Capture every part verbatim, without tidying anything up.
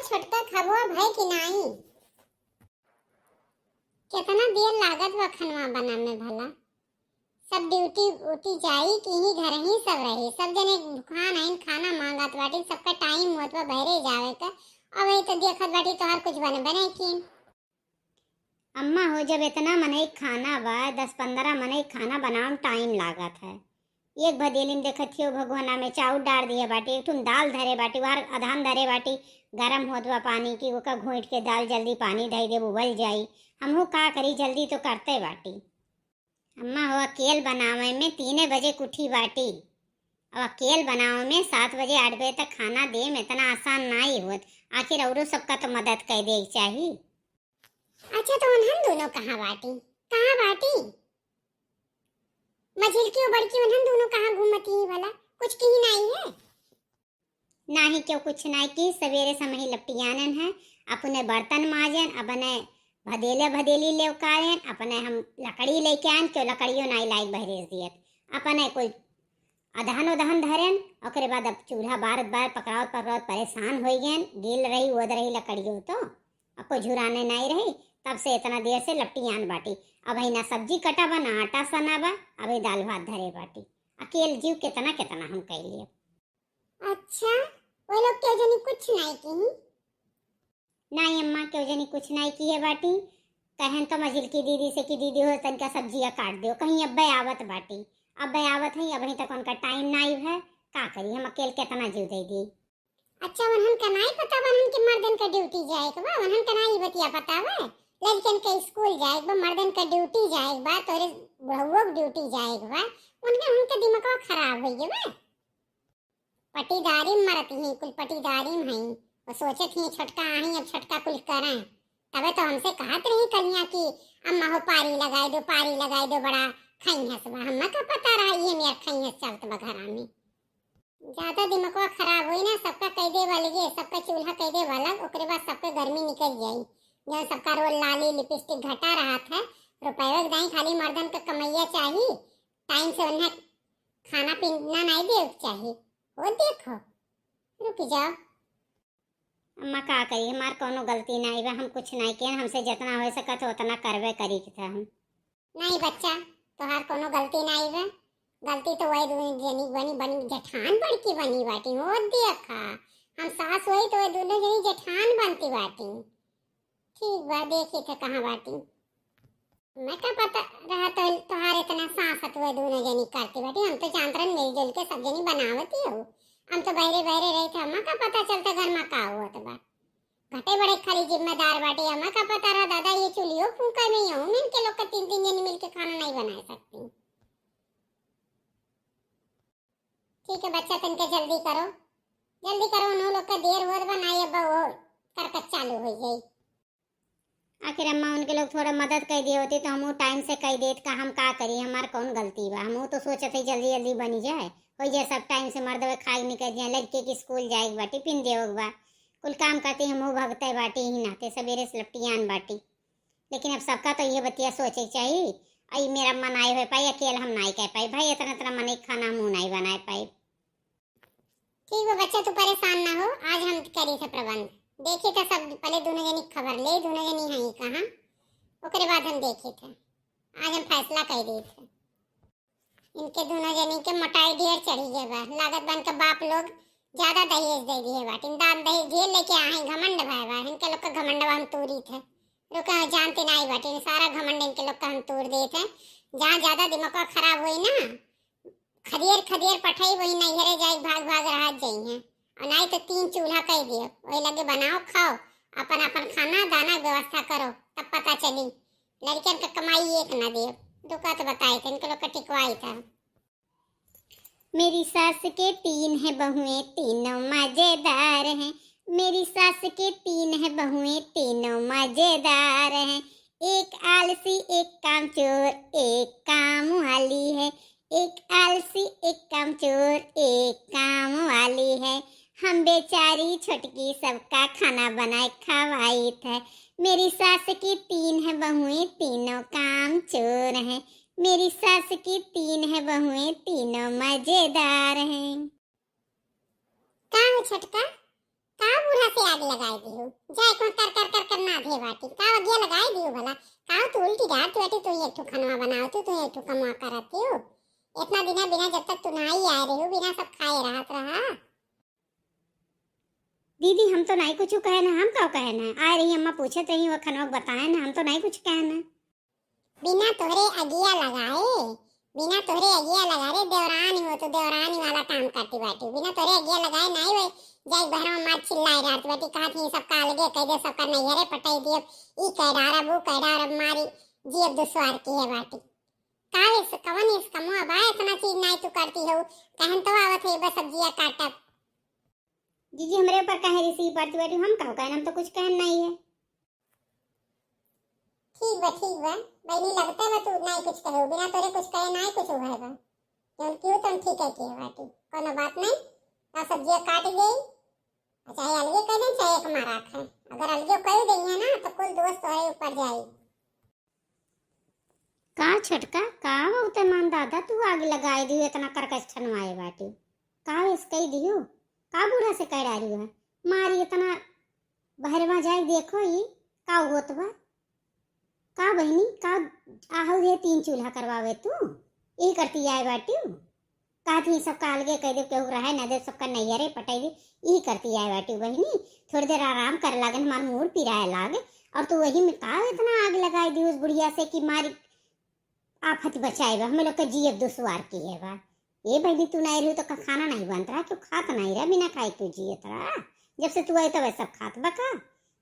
छोटका, खबवा भय कि नाई? केतना देर लागत बा खनवा बना में भला? सब ड्यूटी उटी जाई कि ही घर ही सब रही? सब जने भुखान आइन खाना मांगत बाटी, सबका टाइम होत बा बहरे जावे का। अब वही तो देखत बाटी तोहार कुछ बने बने की। अम्मा हो, जब इतना मनई खाना बा, दस पन्द्रह मनई खाना बनावे में टाइम लागत है। एक भदेली में देखत हियो भगोना में चाउर डार दिहे बाटी, एक ठुन दाल धरे बाटी, वहर अधान धरे बाटी, गरम होत बा पानी की, ओका घोंट के दाल जल्दी पानी धई देब, उबल जाई। हमहू का करी, जल्दी तो करते बाटी। अम्मा हो, अकेल बनावे में तीने बजे कुठी बाटी। अब अकेल बनावे में सात बजे, आठ बजे तक खाना दे में इतना आसान नाई होत। आखिर औरो सबका तो मदद कर दे के चाही। अच्छा, तो उन्हन दोनों कहाँ बाटी? कहाँ बाटी? मझिलकी और बड़की उन्हन दोनों कहाँ घूमती ही भला? कुछ की नाई है? नाही क्यों कुछ नाही की, सवेरे से हमही लपटियानन है, अपने बर्तन माजन, अपने भदेले भदेली लेवकायन, अपने हम लकड़ी लेके आयन, क्यों लकड़ियों नाही लाइक बहरेज दियत, अपने कुल अदहन उदहन धरेन, ओकरे बाद अब चूल्हा बारत बार पकड़ावत पकड़ावत परेशान होइ गएन, गील रही ओद रही लकड़ियों तो, अब कोई झुराने नाही रही, तब से इतना देर से लपटियान बाटी। अब ही ना सब्जी कटा बा, ना आटा सना बा, अभी दाल भात धरे बाटी। अकेल जीव कितना कितना हम कह लिए। अच्छा, वो लोग क्यों जनी कुछ नाही की? नाही अम्मा, क्यों जनी कुछ नाही की है बाटी। कहन तो मझिलकी दीदी से कि दीदी हो तनिका सब्जिया काट दियो, कहीं अब्बे आवत बाटी। अब्बे आवत है, अबही तक उनका टाइम नाही है, का करी, हम अकेल कितना जीव दे दी। अच्छा, उन्हन का नाही पता बा, उन्हन के मर्दन का ड्यूटी जाए के बा, उन्हन का नाही बतिया पता बा, लड़कन के स्कूल जाए के बा, मर्दन का ड्यूटी जाए के बा, तोरे बुढ़उओ के ड्यूटी जाए के बा, उनके, उनके दिमागवा खराब होइ गए बा। पटीदारी में मरत ही, कुल पटीदारी में हई। वो सोचत ही छोटका आही, अब छोटका कुल करें। तबे तो हमसे कहत रही कलिया कि अम्मा हो पारी लगाई दो, पारी लगाई दो, बड़ा खइहस बा। हमें का पता रहा ये मेर खइहस चलत बा घरा में। ज्यादा दिमागवा खराब होई ना, सबका कह दे वाले, सबका चूल्हा कह दे वाला, ओकरे बाद सबके गर्मी निकल जाई। जौन सबका रोल लाली लिपस्टिक घटा रहत है, रुपये के दाई खाली मर्दन का कमैया चाही, टाइम से उन्हें खाना पीना नाही देवे के चाही। वो देखो, रुक जाओ। अम्मा का करी, हमार कौनो गलती नाही बा, हम कुछ नाही किहन, हमसे जितना हो सकत है उतना करबे करी के था हम। नाही बच्चा, तोहार कौनो गलती नाही बा, गलती तो वही दोनों जनी बनी, बनी जेठान बड़की बनी बाटी। वो देखा, हम सास होई तो वही दोनों जनी जेठान बनती बाटी। ठीक बा, देखी थे कहाँ बाटी। मैं का पता रहा तो तोहार इतना सास हतुआ दोनों जनी करती बाटी। हम तो जानत रहन मिलजुल के सब जनी बनावती हो। हम तो बहरे बहरे रही थे, हमें का पता चलता घर में का होत बा। घटे बड़े खाली जिम्मेदार बाटी, हमें का पता रहा दादा ये चूल्हियो फूंका नहीं हो, इनके लोग का तीन तीन जनी मिलके खाना नाही बनाए सकती। ठीक है बच्चा, तनिका जल्दी करो, जल्दी करो, उन्हों लोग का देर होत बा, नाही अब वो करकट चालू हो गई। आखिर अम्मा उनके लोग थोड़ा मदद कर दिए होती तो हमहू टाइम से कह देत का, हम का करी, हमार कौन गलती बा, हमहू तो सोचत ही जल्दी जल्दी बनी जाए, हो जाए सब टाइम से मर्दवे खाए निकल जाए, लड़के के स्कूल जाए के बा, टिफिन देवे के बा, कुल काम करती हमहू भगते बाटी ही नाते सवेरे से लपटियान बाटी। लेकिन अब सबका तो ये बतिया सोचे के चाही। आई मेरा मन आए हो पाई, अकेल हम नाही कह पाई भाई, इतना इतना मने खाना हमहू नाही बनाए पाई। ठीक बा बच्चा, तू परेशान ना हो, आज हम करी थे प्रबंध। देखी थे सब, पहले दोनों जनी के खबर ले, दोनों जनी हैं कहाँ, ओकरे बाद हम देखी थे। आज हम फैसला कर दी थे। इनके दोनों जनी के मोटाई ढेर चढ़ी गए बा, लागत बा इनके बाप लोग ज्यादा दहेज दे दिए बाटिन, दान दहेज ढेर लेके आए, घमंड भय बा इनके लोग का, घमंडवा हम तूरी थे। रुका जानते नाही बाटिन, सारा घमंड इनके लोग का हम तूर देत है। जहाँ ज्यादा दिमाग खराब होई ना, खदेर खदेर पठाई, वही नैहरे जाए, भाग भाग रहत जाई हैं। और नाही तो तीन चूल्हा कह दियो, वही लगे बनाओ खाओ, अपन अपन खाना दाना के व्यवस्था करो, तब पता चली। लड़कन का कमाई एक ना दियो, दुका तो बताए थे, इनके लोग का टिकवाई था। मेरी सास के तीन है बहुएं, तीनों मजेदार हैं। मेरी सास के तीन है बहुएं, तीनों मजेदार हैं। एक आलसी, एक कामचोर, एक काम वाली है। एक आलसी, एक कामचोर, एक काम वाली है। हम बेचारी छोटकी सबका खाना बनाए खवाइत है। मेरी सास की तीन है बहुएं, तीनों कामचोर हैं। मेरी सास की तीन है बहुएं, तीनों मजेदार हैं। का हो छोटका, का बूढ़ा से आ लगाई दिहू। जाए को कर कर कर कर ना धे बाटी। का अगिया लगाई दिहू भला? का तू उल्टी डारत बाटी, तू एक ठो खनवा बनावत हू, तू एक ठो कमवा करत हू। इतना दिना बिना जब तक तू नाई आए रही, बिना सब खाए रहत रहा। दीदी, हम तो नाई कुछ कहे ना, हम का कहे ना? आए रही अम्मा पूछत रही, वो खनवा के बताए ना, हम तो नाई कुछ कहे ना। बिना तोहरे अगिया लगाए, बिना तोहरे अगिया लगाए रे देवरानी हो, तो देवरानी वाला काम करती बाटी। बिना तोहरे अगिया लगाए नाई वे, जाए बहरवा मार चिल्लाए रहत बाटी, कहत ही सबका अलगे कह दे, सबका नैहरे पटाई दिए, ई कह डारब, ऊ कह डारब, मारी जियब दुश्वार की है बाटी। का इस, कवन इस कमवा बा, इतना चीज नाई तू करती हो, कहन तो आवत है बस सब्जिया काटब। जीजी, हमरे ऊपर काहे रिसी पड़ती बाटी, हम का कहन, हम तो कुछ कहन नाई है। ठीक बा, ठीक बा। बहिनी, लगते बा तू नाई कुछ कहे, बिना तोरे कुछ कहे नाई कुछ हुआ है बा। जौन कियो तौन ठीक है किए बाटी, कोनो बात नहीं। ना सब्जिया काट गई, चाहे अलगे कह दें, चाहे एक मारा खाए। अगर अलगे कह देंगे ना, तो कुल दोष तोहरे ऊपर जाई। का छोटका, का हो ते मान दादा, तू आग लगाए दियो, इतना करकस ठनवाए बाटी। का वेस कह दियो? का बूढ़ा से कह डारी है? मारी इतना बहरवा जाए देखो, ई का होत बा? का बहिनी, का आहू रे तीन चूल्हा करवावे तू? ई करती आए बाटियो? कहत ही सबका अलगे कह दे, केहू रहे न दे, सबका नैहरे पटाई दे, ई करती आए बाटियो बहिनी। थोड़ी देर आराम करे लागन, हमार मूड़ पिराए लाग, और तू वही में का इतना आग लगाए दी उस बुढ़िया से कि मारी आफत बचाए बा, हमें लोग के जियब दुश्वार की है बा। ए बहिनी, तू नाई रही तो का खाना नाई बनत रहा, क्यों खात नाई रहा, बिना खाए क्यों जियत रहा? जब से तू आई तब सब खात बा का?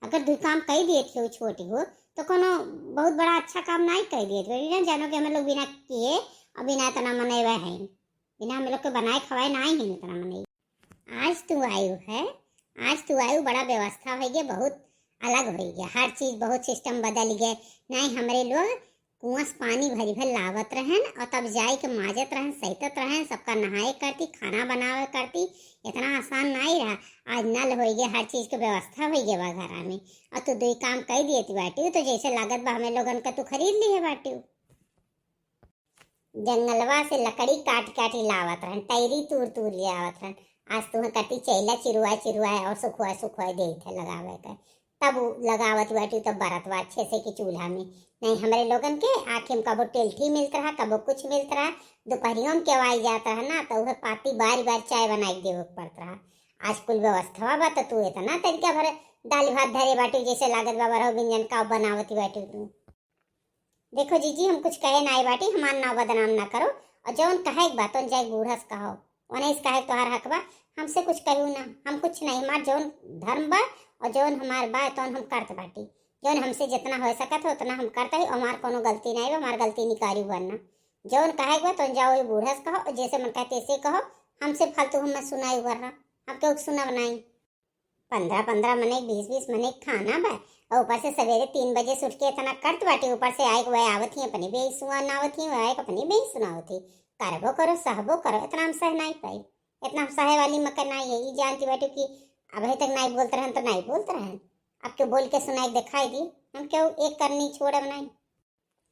अगर दुई काम कई दिए थे छोटी हो तो कोनो बहुत बड़ा अच्छा काम नाई कई दिए थे। ना जानो कि हमें लोग बिना किए और बिना इतना मनई है, बिना हमें लोग के बनाए खवाए नाई है इतना मनई। आज तू आयु है, आज तू आयु, बड़ा व्यवस्था होइ गया, बहुत अलग होइ गया, हर चीज बहुत सिस्टम बदल गया। नाई हमरे लोग कुआं से पानी भरी भर लावत रहन और तब जाए के माजत रहन, सहितत रहन, सबका नहाए करती, खाना बनावे करती, इतना आसान नाई रहा। आज नल होइ गया, हर चीज के व्यवस्था होइ गया बा घरा में। और तू दुई काम कई दिए तू बाटी, तो जैसे लागत बा हमें लोगन का तू खरीद लिए बाटी। जंगलवा से लकड़ी काट काट लावत रहन, टैरी तूर तूर ले आवत रहन। आज तुहें कटी चैला चिरुआ चिरुआ और सुखुआ सुखुआ देत है लगावे के। तब उ लगावत बाटी तब बरत बा अच्छे से कि चूल्हा में। नहीं हमरे लोगन के आँखी में कबो टेल्ठी मिलत रहा, कबो कुछ मिलत रहा। दोपहरियों में केवाई जात रहा ना, तो उहे पाती बारी बारी चाय बनाई के देवे के पड़त रहा। आज कुल व्यवस्था बा, तो तू इतना तरीका भर दाल भात धरे बाटी, जैसे लागत बा बरहो बिंजन का बनावत बाटी तू। देखो जीजी, हम कुछ कहे नाई बाटी, हमार नाव बदनाम ना करो। और जौन कहे के बा, तौन जाए बूढ़ा से कहो, ओने से कहे तोहार हक बा, हमसे कुछ कहू ना, हम कुछ नहीं, हमार जौन धर्म बा और जौन हमार बा, तौन हम करत बाटी। जौन हमसे जितना हो सकत है, उतना हम करत ही, और हमार कोनो गलती नहीं बा, हमार गलती निकारी हुआ ना। जौन कहे के बा, तौन जाओ, वही बूढ़ा से कहो, और जैसे मन कहे, तैसे कहो, हमसे फालतू हम मत सुनाई हुआ रहा, हम केहू के सुनब नहीं। पन्द्रह पन्द्रह मने, बीस बीस मने खाना बा, और ऊपर से सवेरे तीन बजे से उठ के इतना करत बाटी, ऊपर से आए के वह आवत ही अपनी बेई सुनावत ही, वह आए के अपनी बेई सुनावत ही। करबो करो, सहबो करो, इतना हम सह नाई पाई, इतना हम सहे वाली मक्का नाई है। ई जानती बाटी कि अबही तक नाई बोलत रहन तो नाई बोलत रहन, अब के बोल के सुनाई दिखाई दी, हम केहू एक करनी छोड़ब नाई।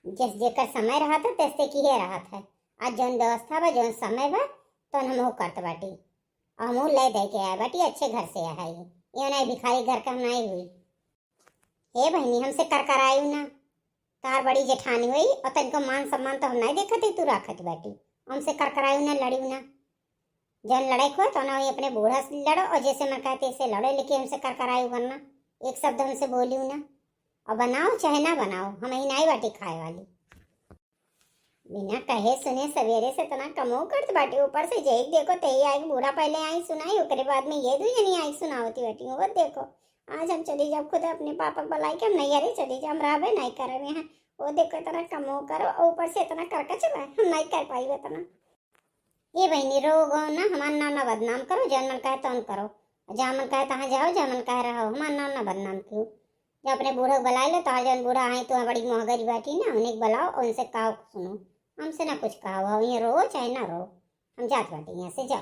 जस जेकर समय रहत है, तैसे किहे रहत है। आज जौन व्यवस्था बा, जौन समय बा, तौन हमहू करत बाटी। और हमहू ले दे के आए बाटी, अच्छे घर से आए। ये नहीं भिखारी घर का हम नहीं हुई। हे बहिनी, हमसे करकरायू ना। तार बड़ी जेठानी हुई और तनिको मान सम्मान तो हम नहीं देखत ही, तू राखत बाटी। हमसे करकरायू ना, लड़ियू ना। जौन लड़ाई को है, तो ना वही अपने बूढ़ा से लड़ो और जैसे मन कहे तैसे लड़ो, लेकिन हमसे करकरायू बनना, एक शब्द हमसे बोलियो ना। और बनाओ चाहे ना बनाओ, हम ही नाई बाटी खाए वाली। बिना कहे सुने सवेरे से इतना कमो करत बाटी, ऊपर से जेही देखो तेही आई, बूढ़ा पहले आई सुनाई, ओकरे बाद में ये दू जनी आई सुनावती बाटी। वो देखो, आज हम चली जाब खुद अपने पापा के बुलाई के हम नैहरे चली जाब, हम रहबे नहीं करब यहाँ। वो देखो इतना कमो करो और ऊपर से इतना करकच बा, हम नहीं कर पाई इतना। ए बहिनी, रो गो ना, हमार नाम ना बदनाम करो, जौन मन कहे तौन करो, जहाँ मन कहे तहाँ जाओ, जहाँ मन कहे रहो, हमार नाम ना बदनाम कियो। जा अपने बूढ़ा के बुलाए लो, तोहार जौन बूढ़ा आई, तो बड़ी मोहगरी बाटी ना, उन्हें के बुलाओ और उनसे कहो सुनो, हमसे ना कुछ कहो, ये रो चाहे ना रो, हम जात बाटी यहाँ से, जाओ।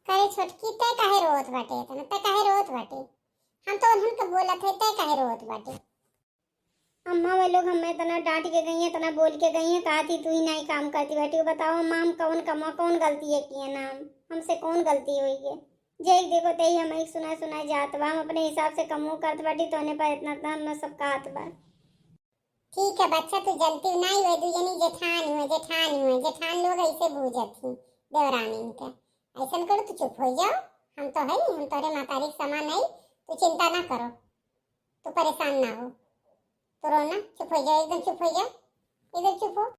करे छोटकी, तै काहे रोत बाटे इतना, तै काहे रोत बाटे? हम तो उन्हन के बोलत है, तै काहे रोत बाटे? अम्मा, वे लोग हमें इतना डांट के गई हैं, इतना बोल के गई हैं, कहा थी तू ही नहीं काम करती बैठी हो। बताओ अम्मा, हम कौन कमा, कौन गलती है किए ना हम? हमसे कौन गलती हुई है? जे देखो ते ही हम एक सुनाए सुनाए जात बा, हम अपने हिसाब से कमो करत बाटी, तोने पर इतना इतना हम सब कहत बा। ठीक है बच्चा, तू जनती नहीं हुए, दू जनी जेठान हुए, जेठान हुए, जेठान लोग ऐसे बूझत ही देवरानी के। ऐसन करो, तू चुप हो जाओ, हम तो है, हम तोरे मातारी के समान है, तू चिंता ना करो, तू परेशान ना हो, तू रो ना, चुप हो जाओ, एकदम चुप हो जाओ, एकदम चुप हो।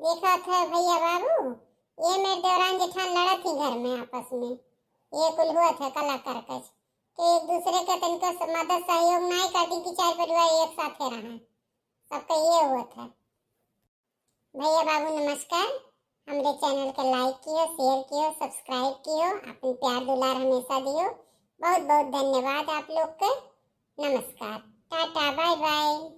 देखा था भैया बाबू, ये मेरे देवरान जेठान लड़त ही घर में आपस में, ये कुल हुआ था कला करकच के एक दूसरे के तनिको स-, मदद सहयोग नहीं करती कि चार परिवार एक साथ रहा, सबका ये हुआ था। भैया बाबू नमस्कार, हमरे चैनल के like कियो, share कियो, subscribe कियो, अपन प्यार दुलार हमेशा दियो। बहुत बहुत धन्यवाद आप लोग के। नमस्कार, टाटा, bye bye।